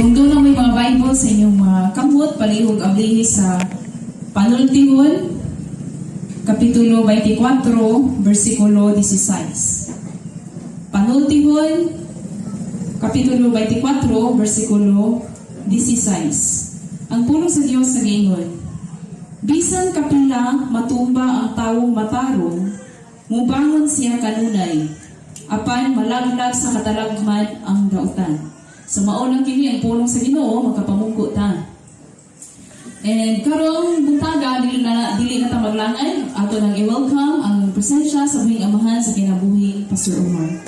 Kung duna moy mga Bible sa inyong mga kamot, palihog ablihi sa Panultihon, Kapitulo 24, versikulo 16. Panultihon, Kapitulo 24, versikulo 16. Ang pulong sa Dios sa giingon, "Bisan kapila matumba ang tawong matarong, mubangon siya kanunay, apan malaglag sa katalagman ang dautan." So mao lang kini ang pulong sa Ginoo, magkapamungko ta. And karong buntaga, dili na ta maglangay, ato nang i-welcome ang presensya sa buhing amahan sa kinabuhi, Pastor Omar.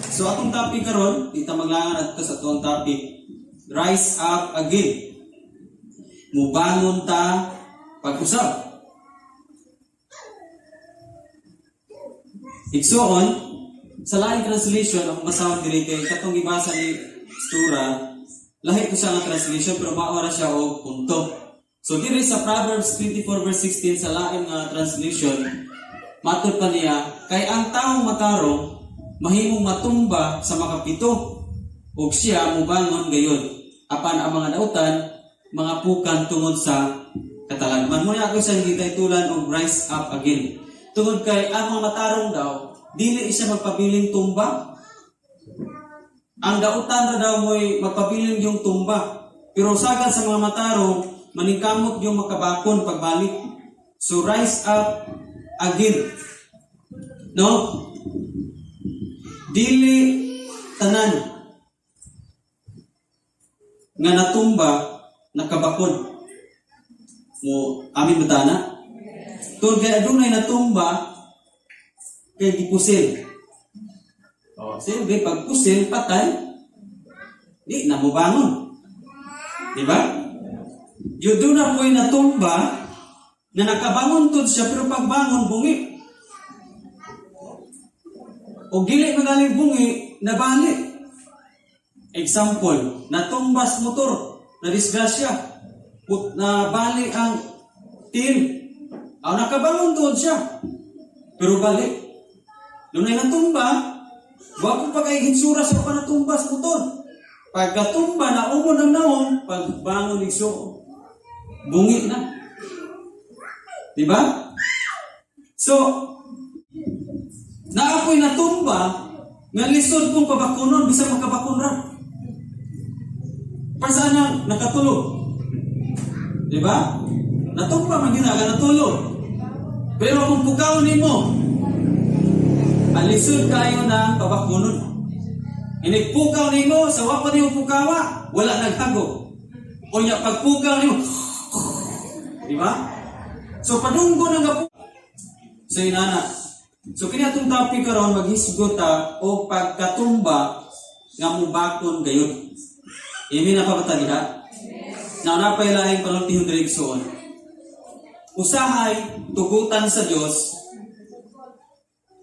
So atong topic karon, di ta maglangan adto sa atong topic, rise up again. Mubangon ta pag-usab. Igsuon, sa laing translation, akong basahon diri kay katong gibasa ni Stura, lahi ko siya nga translation pero mao ra siya og punto. So diri sa Proverbs 24 verse 16 sa lain nga translation, matud pa niya, "Kay ang taong matarong mahimong matumba sa makapito ug siya mubangon gayon, apan ang mga dautan mga pukan tungod sa katalagman." Muna ako sa gitaytulan og rise up again. Tungod kay ang mga matarong daw dili siya magpabiling tumba. Ang dautan ra daw mo'y magpabiling yung tumba. Pero sagad sa mga matarong, maningkamot yung makabakon pagbalik. So rise up again. No? Dili tanan nga natumba nakabakon. Mo amin ba na? Tungod kay adunay natumba kay gipusil. Oh, siyempre pag pusil patay, di na mobangon. Di ba? Yung doon na mo'y natumba, na nakabangon tod siya, pero pagbangon, bungi. O dili magaling bungi, nabali. Example, natumbas motor, na disgrasya, put, nabali ang til. Aw, nakabangon doon siya. Pero bali. Dunay natumba, wa ko pa kay hitsura sa pa natumbas motor. Pagkatumba na umon ang naong, pagbangon igsuon, bungi na. Di ba? So, naapoy natumba, nga lisod kong pabakunon, bisan makabakon ra. Para nang nakatulog. Di ba? Natumba man gyud na, natulog. Pero kung pukaw nimo, ang lisod kayo na pabakunon. Inigpukaw nimo, sa wa pa nimo pukawa, wala naghago. O nya pagpukaw nimo, di ba? So padunggo nang gapu. So inana. So kini atong topic karon, maghisgot ta og pagkatumba nga mubakon gayud. Imi na pa ba ta diha? Na napay lahing panultihon diri, igsoon. Usahay tugutan sa Dios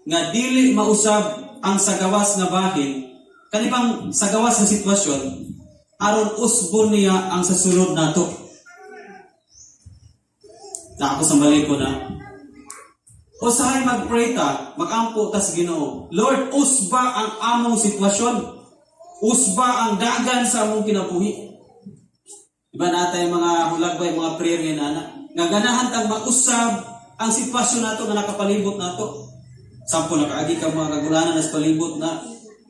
nga dili mausab ang sa gawas nga bahin, kani bang sa gawas nga sitwasyon, aron usbon niya ang sa sulod nato. Na ako sa mali ko na. Usahay mag-pray ta, mag-ampo ta sa Ginoo. "Lord, usba ang among sitwasyon. Usba ang dagan sa among kinabuhi." Diba natay mga hulagbay, mga prayer ngayon, ana? Nga ganahan tang mausab ang sitwasyon nato nga nakapalibot nato. Sampo nakaagi ka mga kagulanan sa palibot na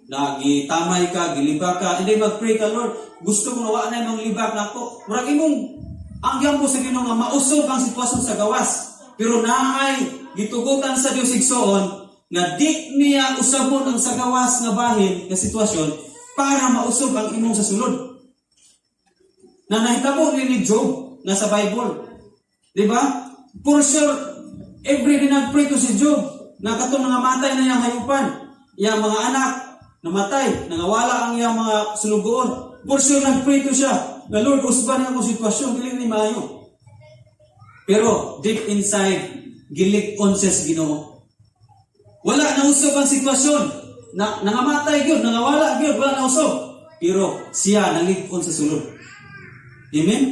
nagitamay ka, gilibak ka, hindi mag-pray ka, "Lord, gusto ko na wa na imong libak nako." Murag imong ang gyampo sa Ginoo nga mausab ang sitwasyon sa gawas. Pero naay gitugutan sa Dios, igsoon, nga di niya usabon ang sa gawas nga bahin nga sitwasyon para mausab ang imong sa sulod. Na nahitabo ni Job na sa Bible. Di ba? For sure, every day nag-pray to si Job na katong nangamatay na iyang hayupan, iyang mga anak, namatay, nangawala ang iyang mga sulugoon. For sure, nag-pray to siya na, "Lord, usban niya akong sitwasyon, dili ni maayo." Pero deep inside, gilig-on siya sa Ginoo. Wala na usab ang sitwasyon. Na, nangamatay gyud, nangawala gyud, wala na usab. Pero siya nalig-on sa sulod. Amen?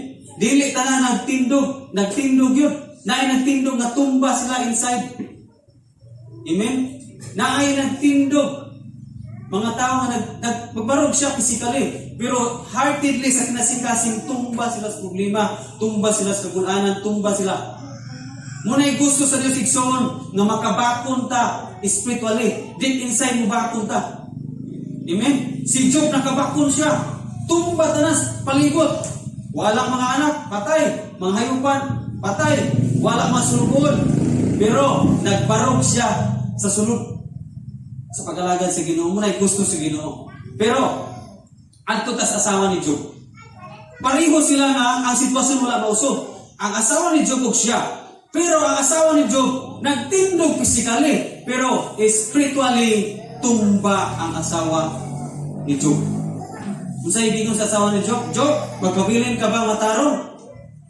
Dili tanan nagtindog, nagtindog yun. Naay nagtindog nga tumba sila inside. Amen? Naay nagtindog. Mga tao nga nagbarog siya physically, pero heartedly sa kinasing-kasing tumba sila sa problema, tumba sila sa kagulanan, tumba sila. Mao nay gusto sa Dios, igsoon, nga makabakon ta spiritually. Deep inside mo bakon ta. Amen? Si Job, nakabakon siya. Tumba tanas palibot. Walang mga anak, patay. Mga hayupan, patay. Wala mga sulubon. Pero nagbarog siya sa sulod sa pag-alagad sa Ginoo. Mao nay gusto sa Ginoo. Pero adto tas asawa ni Job. Pareho sila nga ang sitwasyon wala mausob. Ang asawa ni Job ug siya. Pero ang asawa ni Job nagtindog physically, pero spiritually tumba ang asawa ni Job. Unsay giingon sa asawa ni Job? "Job, magpabilin ka ba matarong?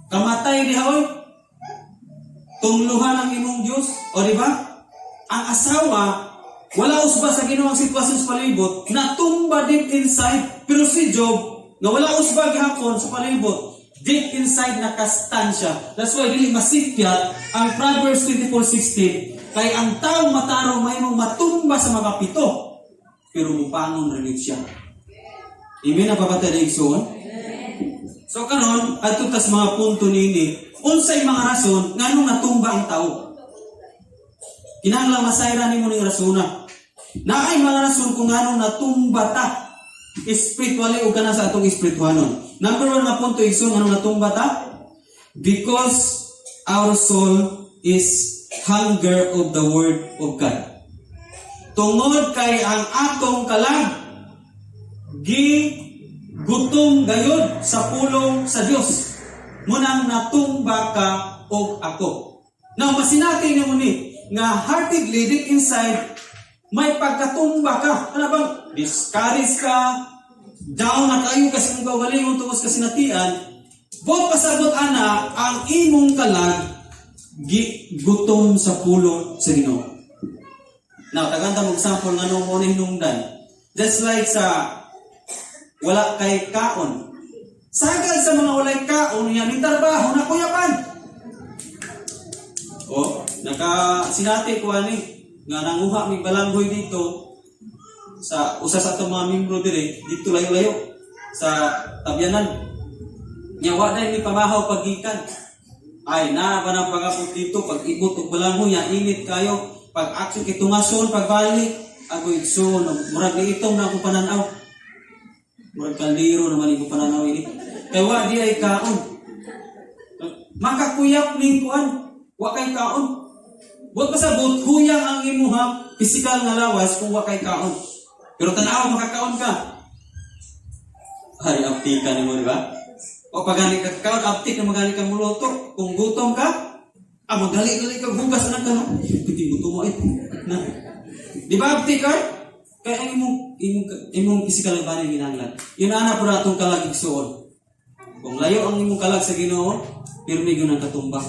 Kamatay diha oy. Tungluhan ang imong Diyos." O di ba? Ang asawa, wala usba sa Ginoo ang sitwasyon sa palibot, natumba deep inside. Pero si Job, nga wala usba gihapon sa palibot, deep inside nakastan siya. That's why dili masipyat ang Proverbs 24:16, kay ang taong matarong mahimong matumba sa mga pito, pero mubangon ra gid siya. Amen ang pabatay igsoon? So karon, adto tas mga punto nini, unsay mga rason nganong natumba ang tao? Kinahanglan masayran nimo ning rasona. Naay mga rason kung nganong natumba ta spiritually o kana sa atong espirituhanon. Number one nga punto, igsoon, nganong natumba ta? Because our soul is hunger of the word of God. Tungod kay ang atong kalag gi gutom gayod sa pulong sa Dios. Mao nang natumba ka og ako. Now, masinati nimo ni nga heartedly, deep inside, may pagkatumba ka. Ano bang discouraged ka, down na kayo kasi mong kaugalingon tungod sa kasinatian, buot pasabot ana ang imong kalag gi gutom sa pulong sa Ginoo. Now, taganda mo example nga mo ni hinungdan. Just like sa wala kay kaon. Sagad sa mga walay kaon, yan, yung trabaho na kuyapan. O, naka sinati ko ani nga nanguha mi balanghoy dito sa usa sa atong mga membro dire dito layo-layo sa Tabyanan. Nya wa na ni pamahaw paggikan. Ay na ba na pagapot dito pag ibot og balanghoy nya init kayo pag action kay tungason pagbalik agoy igsoon, murag ni itong na ako pananaw. Murag kaldero naman iko pananaw ini. Kay wa di ay kaon. Makakuyap ning kuan, wa kay kaon. Buot pasabot, huyang ang imuha physical nga lawas kung wa kay kaon. Pero tanaw makakaon ka. Ay, aptik ka nimo, di ba? O pag gani ka kaon, aptik na magani ka muluto. Kung gutom ka, magali-gali ka hugas na ka, no? Piti gutom mo eh. Na. Di ba aptik ka? Kaya ang imong physical nga body ginahanglan. Yun ana pud atong kalag, igsuon. Kung layo ang imong kalag sa Ginoo, pirmi gyud ang katumba.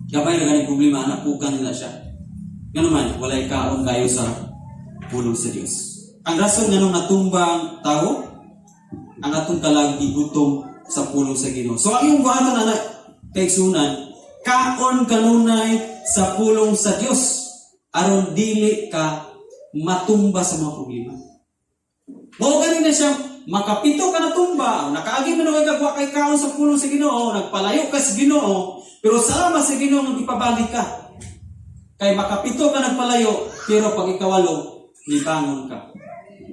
Gabay ra ganing problema anak pukan nila siya. Ngano man walay kaon kayo sa pulong sa Dios. Ang rason nganong natumba ang tao, ang atong kalag gigutom sa pulong sa Ginoo. So ang imong buhaton ana kaigsunan, kaon kanunay sa pulong sa Dios aron dili ka matumba sa mga problema. Mao gani na siya, makapito ka na tumba, nakaagi man kay kagwa kay kaon sa pulong sa Ginoo, nagpalayo ka sa Ginoo, pero salamat sa Ginoo nga ipabalik ka. Kay makapito ka nagpalayo, pero pag ikawalo, nibangon ka.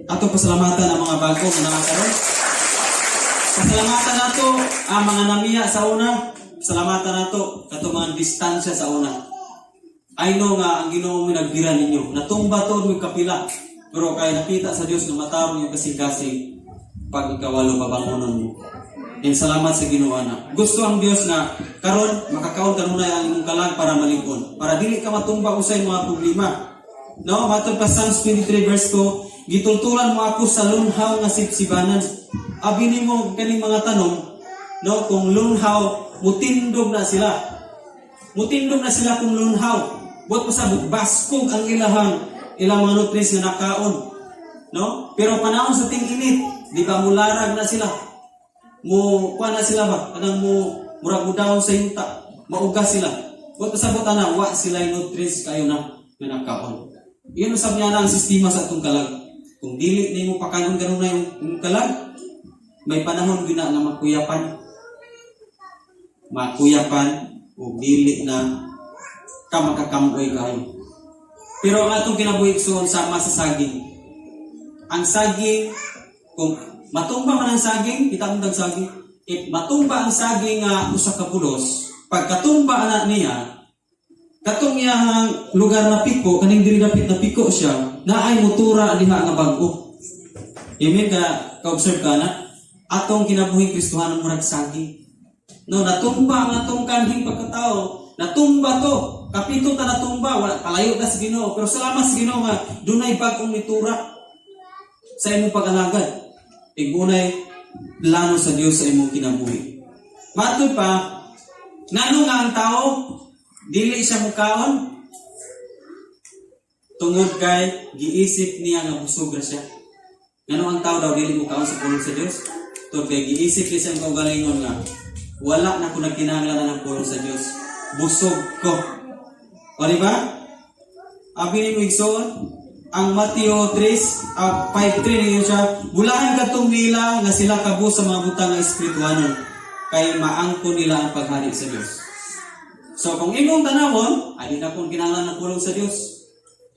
Ato pasalamatan ang mga bago nga nakakaroon. Pasalamatan nato ang mga namiya sa una. Pasalamatan nato kato mga distansya sa una. I know nga ang Ginoo mo nagbira ninyo. Natumba to mo kapila. Pero kay nakita sa Dios nga matarong yung kasing-kasing, pag ikawalo babangonon mo. And salamat sa Ginoo na. Gusto ang Dios nga karon makakaon kanunay ang imong kalag para malig-on. Para dili ka matumba usay mga problema. No, matod pa Psalms 23 verse 2, "Gitultulan mo ako sa lunhaw nga sibsibanan." Abi nimo kaning mga tanom, no, kung lunhaw, mutindog na sila. Mutindog na sila kung lunhaw. Buot pasabot baskog ang ilang mga nutrients nga nakaon. No? Pero panahon sa ting-init, di ba mularag na sila? Mo kuha na sila ba? Kanang mo murag mo down sa yuta, maugas sila. Buot pasabot ana wa sila yung nutrients kayo na nga nakaon. Iyon usab niya na ang sistema sa atong kalag. Kung dili nimo pakanon kanunay yung kalag, may panahon gyud na nga makuyapan. Makuyapan o dili na ka makakamoy kayo. Pero ang atong kinabuhi, igsoon, sama sa saging. Ang saging, kung matumba man ang saging, kita mo saging, if matumba ang saging nga usa ka bulos, pagkatumba ana niya, katong iyang lugar na piko, kaning diri dapit na piko siya, naay mutura diha nga bag-o. Amen ka, ka-observe ka na? Atong kinabuhing Kristohanon murag saging. No, natumba ang atong kanhing pagkatao, natumba to. Kapito ta natumba, wala palayo ta sa Ginoo, pero salamat sa Ginoo nga dunay bag-ong mitura sa imong pag-alagad. Igunay plano sa Dios sa imong kinabuhi. Matod pa, ngano nga ang tao dili siya mukaon? Tungod kay giisip niya nga busog ra siya. Ngano ang tao daw dili mukaon sa pulong sa Dios? Tungod kay giisip niya sa iyang kaugalingon nga wala na ko nagkinahanglan ng pulong sa Dios. Busog ko. O, di ba? Abi nimo, igsoon, ang Mateo 3, 5:3 niyo siya, "Bulahan kadtong nila nga sila kabus sa mga butang nga espirituhanon, kay maangkon nila ang paghari sa Dios." So kung imong tanawon, ay di na kong kinahanglan ng pulong sa Dios.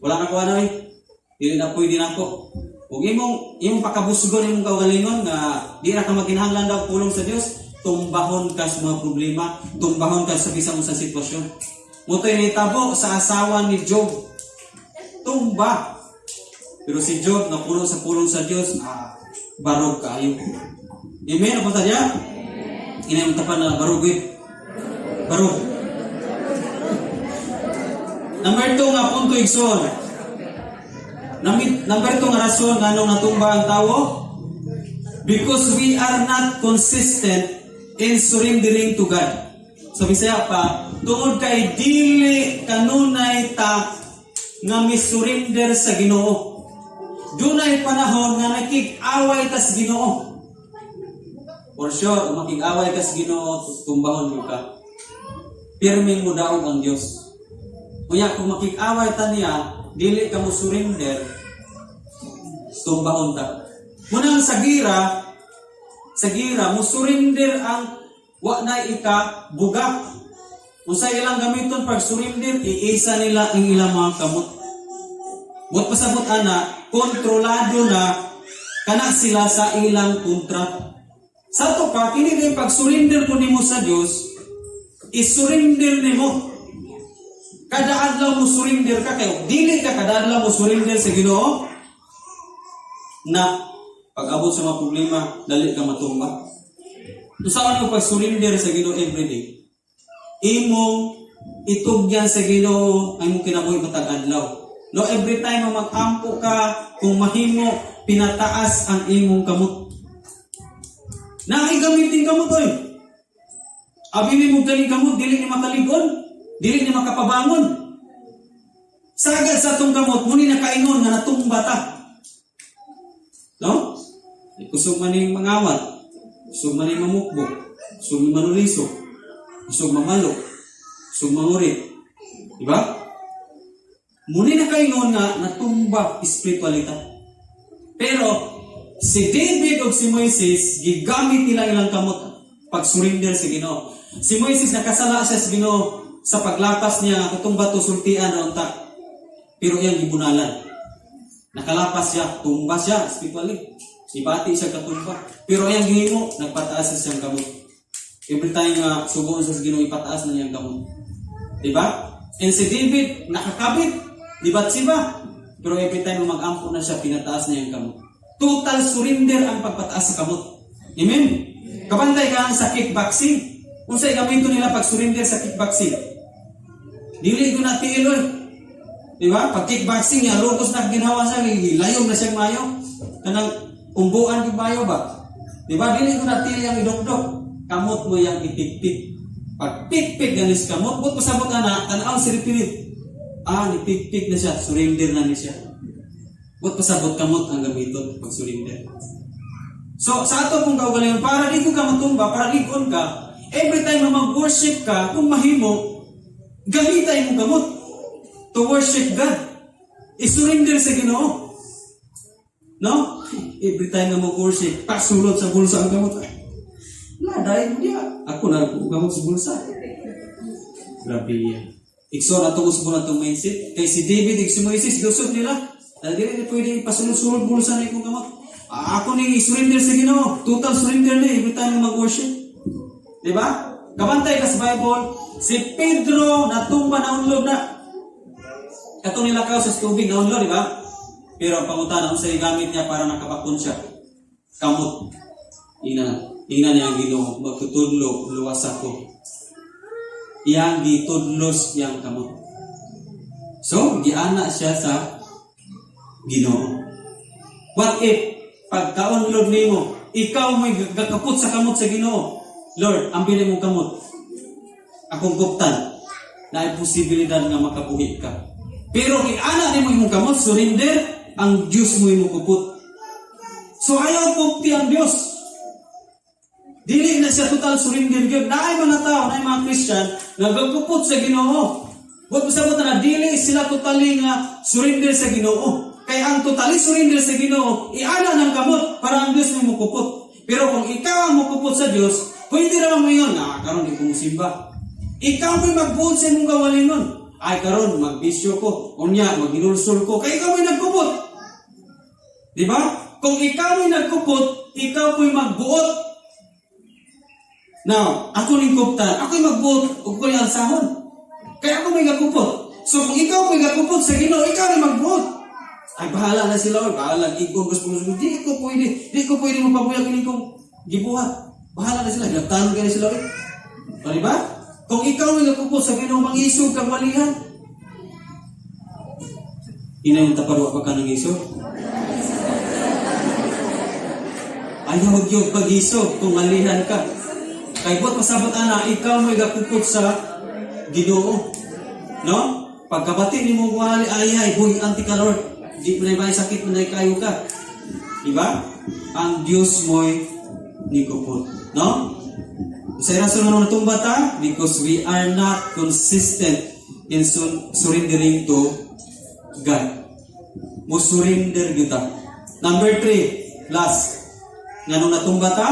Wala na ko ano eh. Dili na pwede na ko. Kung imong imong pakabusgon imong kaugalingon nga di na ka magkinahanglan daw pulong sa Dios, tumbahon ka sa mga problema, tumbahon ka sa bisan unsang sitwasyon. Mao to'y nitabo sa asawa ni Job. Tumba. Pero si Job, napuno sa pulong sa Dios, barog kaayo. Amen, apa tadi ya? Ini yang tapan na barog eh. Barog. Number 2 nga punto, igsoon. Number 2 nga rason nganong natumba ang tao? Because we are not consistent in surrendering to God. Sa Bisaya pa, tungod kay dili kanunay ta nga misurrender sa Ginoo. Dunay panahon nga nakig-away ta sa Ginoo. For sure, kung makig-away ka sa Ginoo, tumbahon mo ka. Pirming mo daog ang Dios. Kuya, kung makig-away ta niya, dili ka mo surrender, tumbahon ta. Munang sa gira, mo surrender ang wa na ika buga. Unsay ilang gamiton pag surrender, iisa nila ang ilang mga kamot. Buot pasabot ana, kontrolado na kana sila sa ilang kontra. Sa ato pa, kini din pag surrender ko nimo sa Dios, isurrender nimo. Kada adlaw mo surrender ka kayo, dili ka kada adlaw mo surrender sa Ginoo na pag abot sa mga problema, dali ka matumba. Unsaon mo pag surrender sa Ginoo everyday? Imong itugyan sa Ginoo ang imong kinabuhi matag adlaw. No, every time mo mag-ampo ka, kung mahimo, pinataas ang imong kamot. Naay gamitin kamot oy. Abi ni mo galing kamot, dili ni makaligon, dili ni makapabangon. Sagad sa atong kamot, muni nakaingon nga natumba ta. No? Kusog man ning mangawat, kusog man ning mamukbok, kusog man manuliso, kusog mamalo, kusog mangurit. Diba? Muni nakaingon nga natumba espiritualidad. Pero si David ug si Moises, gigamit nila ilang kamot pag surrender sa Ginoo. Si Moises, nakasala siya sa Ginoo sa paglapas niya nga katong bato sultian ra unta. Pero iyang gibunalan. Nakalapas siya, tumba siya spiritually. Ibati siya katumba. Pero iyang gihimo, nagpataas siya siyang kamot. Every time nga sugoon sa Ginoo, ipataas na niyang kamot. Diba? And si David, nakakabit. Di ba siba? Pero every time na mag-ampo na siya, pinataas niya yung kamot. Total surrender ang pagpataas sa kamot. Amen? Kabantay ka sa kickboxing. Unsay gamiton nila pag surrender sa kickboxing? Dili ko na tiil oy. Di ba? Pag kickboxing ya lugos na ginawa siya, layong na siyang mayo. Kanang umbuan gyud mayo ba? Di ba? Dili ko na tiil yang idokdok. Kamot mo yang ipikpik. Pag pikpik ganis kamot, but pasabot ana, tan-aw si referee. Ah, nipikpik na siya, surrender na ni siya. But pasabot kamot ang gamiton pag surrender. So, sa ato kong kaugalingon, para di ko ka matumba, para ligon ka, every time na mag-worship ka, kung mahimo, gamita imong kamot to worship God. I-surrender sa Ginoo. No? Every time nga mo worship, pasulod sa bulsa ang kamot. La, dahil mo diya. Ako na ako kamot sa bulsa. Grabe yan. Igsoon atong usbon atong mindset. Kay si David, ug si Moises, gusod nila. Dili ni pwede ipasulod-sulod bulsa na ikong kamot. Ah, ako ni surrender sa Ginoo. Total surrender ni every time nga mag-worship. Di ba? Kabantay ka sa Bible, si Pedro natumba na unlog na. Katong nilakaw sa tubig na unlog, di ba? Pero ang pangutana, unsa gamit niya para nakabakon siya? Kamot. Ina, ina niya ang Ginoo, magtutudlo, luwas ako. Iyang gitudlos iyang kamot. So, giana siya sa Ginoo. What if, pagkaunlod nimo, ikaw mo'y gakapot sa kamot sa Ginoo? Lord, ang bili mong kamot. Akong guptan na ay posibilidad nga makabuhi ka. Pero iana nimo imong kamot, surrender, ang Diyos mo imong kupot. So ayaw pupti ang Diyos. Dili na siya total surrender gyud. Naay mga tao, naay mga Christian nga gagupot sa Ginoo. Buot pasabot na dili sila totally nga surrender sa Ginoo. Kay ang totally surrender sa Ginoo, iana ng kamot para ang Diyos mo mukupot. Pero kung ikaw ang mukupot sa Diyos, pwede naman mo yun, "Ah, karon di ko musimba." Ikaw mo'y magbuot sa imong kaugalingon. "Ay, karon magbisyo ko. Unya, maghinulsol ko." Kay ikaw mo'y nagkupot. Di ba? Kung ikaw mo'y nagkupot, ikaw po'y magbuot. Now, ako ning kuptan, ako'y magbuot ug ko'y alsahon. Kaya ako may gakupot. So kung ikaw may gakupot sa Ginoo, ikaw rin magbuot. "Ay, bahala na sila, or bahala, ikaw gusto mo, di ko pwede, di ko pwede mapabuyag ini kong gibuhat. Bahala na sila, gaptanon kayo sila, oy." O, di ba? Kung ikaw may gakupot sa Ginoo, mangisog kang walihan. Ina yung taparwa pa ka ng isog. Ayaw yung pag-isog kung malihan ka. Kay buot pasabot ana, ikaw mo'y gakupot sa Ginoo. No? Pagkabati ni mo wali ay ay buhi anti ka, Lord. Di mo na ba sakit mo na kayo ka. Di ba? Ang Diyos mo'y nikupot. No? Sa rason nga natumba ta? Because we are not consistent in surrendering to God. Mo surrender kita. Number three, last. Nganong natumba ta?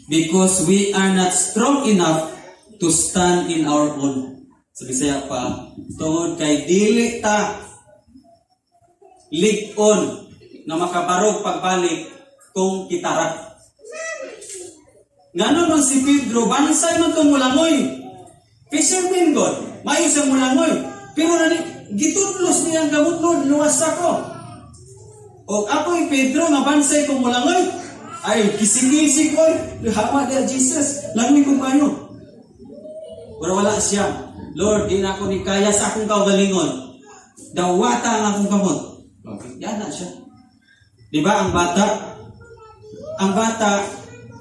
Because we are not strong enough to stand in our own. Sa Bisaya pa, tungod kay dili ta lig-on na makabarog pagbalik kung kitara. Ngano man si Pedro, bansay man tong mulangoy. Fisherman god, mayo siyang mulangoy. Pero nani, gitudlos niya ang gamot, "Lord, luwas ako." O ako'y Pedro nga bansay kong mulangoy. Ay, kising-kising ko. Hawa dia Jesus. Langoy ko kayo. Pero wala siya. "Lord, di na ako ni kaya sa akong kaugalingon. Dawata ang akong kamot." Okay, yan na siya. Di ba ang bata? Ang bata,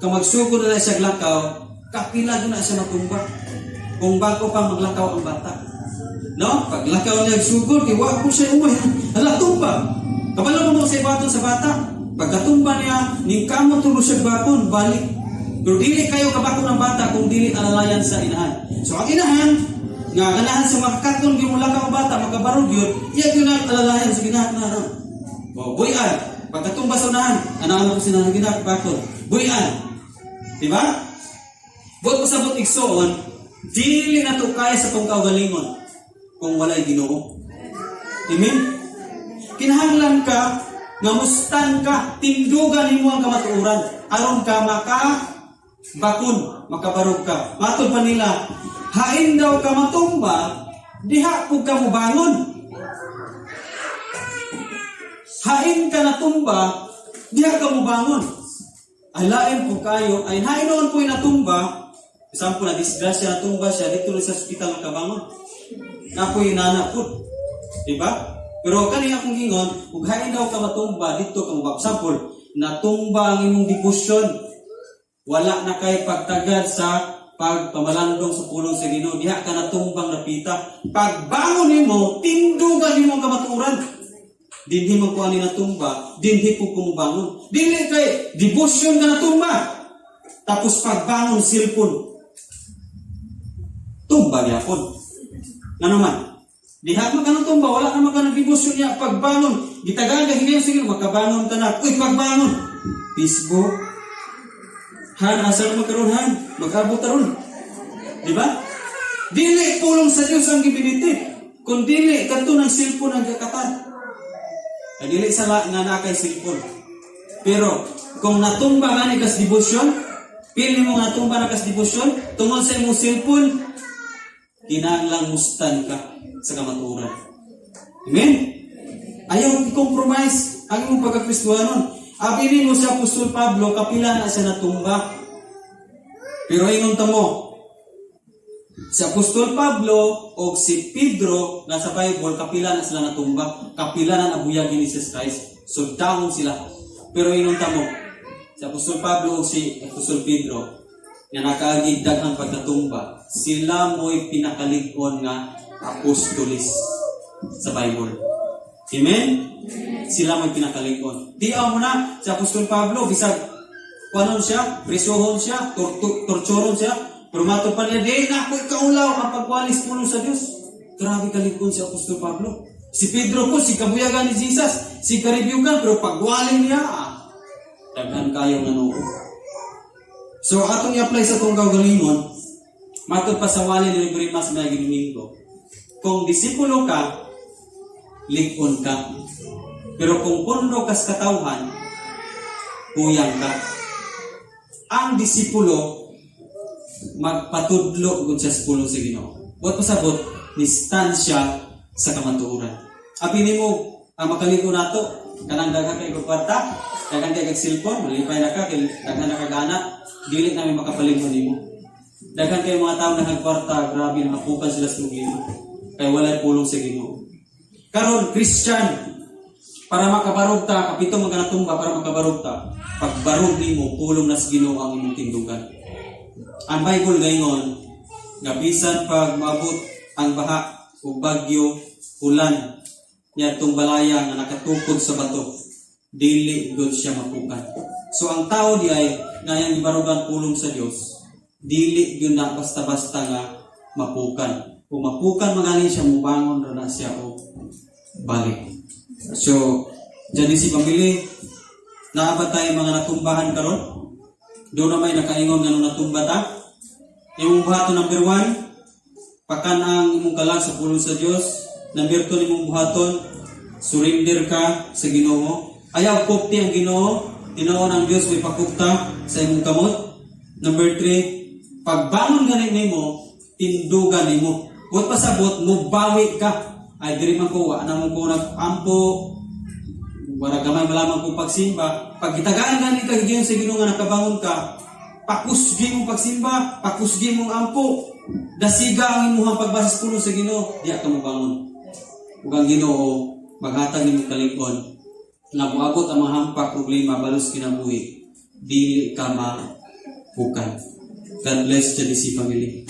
kung magsugod na siya lakaw, kapila na siya matumba. Kung bago pa maglakaw ang bata. No? Paglakaw niya sugod, kay wa ko siya umay. Hala, tumba. Kabalo mo sa ibaton sa bata. Pagkatumba niya, ning kamot tulo siya bakon, balik. Pero dili kayo kabakon ng bata kung dili alalayan sa inahan. So ang inahan, nga ganahan sa makakaton gyud mulakaw ang bata, makabarog yun, iya gyud ang alalayan sa ginahan na. No? O, buyan. Pagkatumba sa unahan, ano ko sinahan ginahan, bakon. Buyan. Di ba? Buot pasabot igsoon, dili na to kaya sa tong kaugalingon kung walay Ginoo. Amen? Kinahanglan ka nga mustan ka, tindugan nimo ang kamatuoran aron ka maka bakun, makabarog ka. Matod pa nila, hain daw ka matumba, diha pud ka mobangon. Hain ka natumba, diha ka mobangon. Alain po kayo, ay hain noon po'y natumba, example na disgrasya, natumba siya, dito na sa ospital nakabangon. Napoy nana po. Diba? Pero kani akong ingon, ug hain daw ka matumba, dito ka mobangon. Example, natumba ang imong devotion. Wala na kay pagtagad sa pagpamalandong sa pulong sa Ginoo. Diha ka natumbang napita. Pagbangon nimo, tindugan nimo ang kamatuoran. Dinhi man ko ani natumba, dinhi po kumubangon. Dili kay devotion ka natumba. Tapos pagbangon, cellphone. Tumba gyapon. Ngano man? Diha man ka natumba, wala naman ka nagdebosyon niya. Pagbangon, gitagaan ka higayon, sige, makabangon ka na. Uy, pagbangon! Facebook. Han, asa naman karon, han? Mag-abot ron. Di ba? Dili pulong sa Dios ang gibiniti. Kung dili, kadto ng cellphone ang gakatan. Ay, dili sala nga naa kay cellphone. Pero, kung natumba nga ni kas devotion, pili mo nga natumba na kas devotion, tungod sa imong cellphone, kinahanglang mustan ka sa kamatuoran. Amen? Ayaw i-compromise ang imong pagkakristuhanon. Abi mo sa Apostol Pablo, kapila na siya natumba. Pero ingon ta mo, si Apostol Pablo o si Pedro na sa Bible, kapila na sila natumba, kapila na nabuyag ni Jesus Christ. So down sila. Pero ingon ta mo, si Apostol Pablo o si Apostol Pedro, nga nakaagi daghang pagkatumba, sila mo'y pinakalig-on nga apostolis sa Bible. Amen? Sila mo'y pinakalig-on. Tiaw mo na, si Apostol Pablo, bisag kuanon siya, presohon siya, torturon siya, pero matod pa niya, di na ako ikaulaw ang pagwalis pulong sa Diyos. Grabe kalig-on si Apostol Pablo. Si Pedro po, si kabuyagan ni Jesus, si karibyugan, pero pagwali niya, daghan kayo nga noo. So atong i-apply sa atong kaugalingon, matod pa sa wali ni Reverend Mas may Domingo. Kung disipulo ka, lig-on ka. Pero kung pundo kas katawhan, kuyang ka. Ang disipulo, magpatudlo gud siya sa pulong sa Ginoo. Buot pasabot, ni stand siya sa kamatuoran. Abi nimo ang makalig-on nato, kanang daghan kay kog kwarta, daghan kay kag cellphone, malipay na ka, kay daghan na kag ana, dili nami makapalig-on nimo. Daghan kay mga tao na kwarta, grabe nakapukan sila sa problema. Kay walay pulong sa Ginoo. Karon Christian, para makabarog ta, kapito man ka natumba para makabarog ta. Pagbarog nimo, pulong na sa Ginoo ang imong tindugan. Ang Bible gaingon nga bisan pag maabot ang baha ug bagyo, ulan, niadtong balaya nga nakatukod sa bato, dili gud siya mapukan. So ang tao di ay nga iyang gibarugan pulong sa Dios, dili gyud na basta-basta nga mapukan. Kung mapukan magani siya, mubangon ra na siya og balik. So, dyan si pamili, naa ba tayo mga natumbahan karon? Doon na may nakaingon nga nung natumba ta. Imong buhaton number 1, pakan ang imong kalag sa pulong sa Dios. Number 2 imong buhaton, surrender ka sa Ginoo. Ayaw kupti ang Ginoo, tinuon ang Dios may pakupta sa imong kamot. Number 3, pagbangon gani nimo, tindugan nimo. Buot pasabot, mubawi ka. Ay diri man ko, wa na mo ko nag-ampo, wala gamay malamang kung pagsimba. Pag gitagaan gani ka higayon sa Ginoo nga nakabangon ka, pakusgi mong pagsimba, pakusgi mong ampo. Dasiga ang imuhang pagbasa sa pulong sa Ginoo, diya ka mobangon. Ug ang Ginoo maghatag nimo kalig-on nga moabot ang mga hampak, problema, balos kinabuhi, dili ka mapukan. God bless JDC family.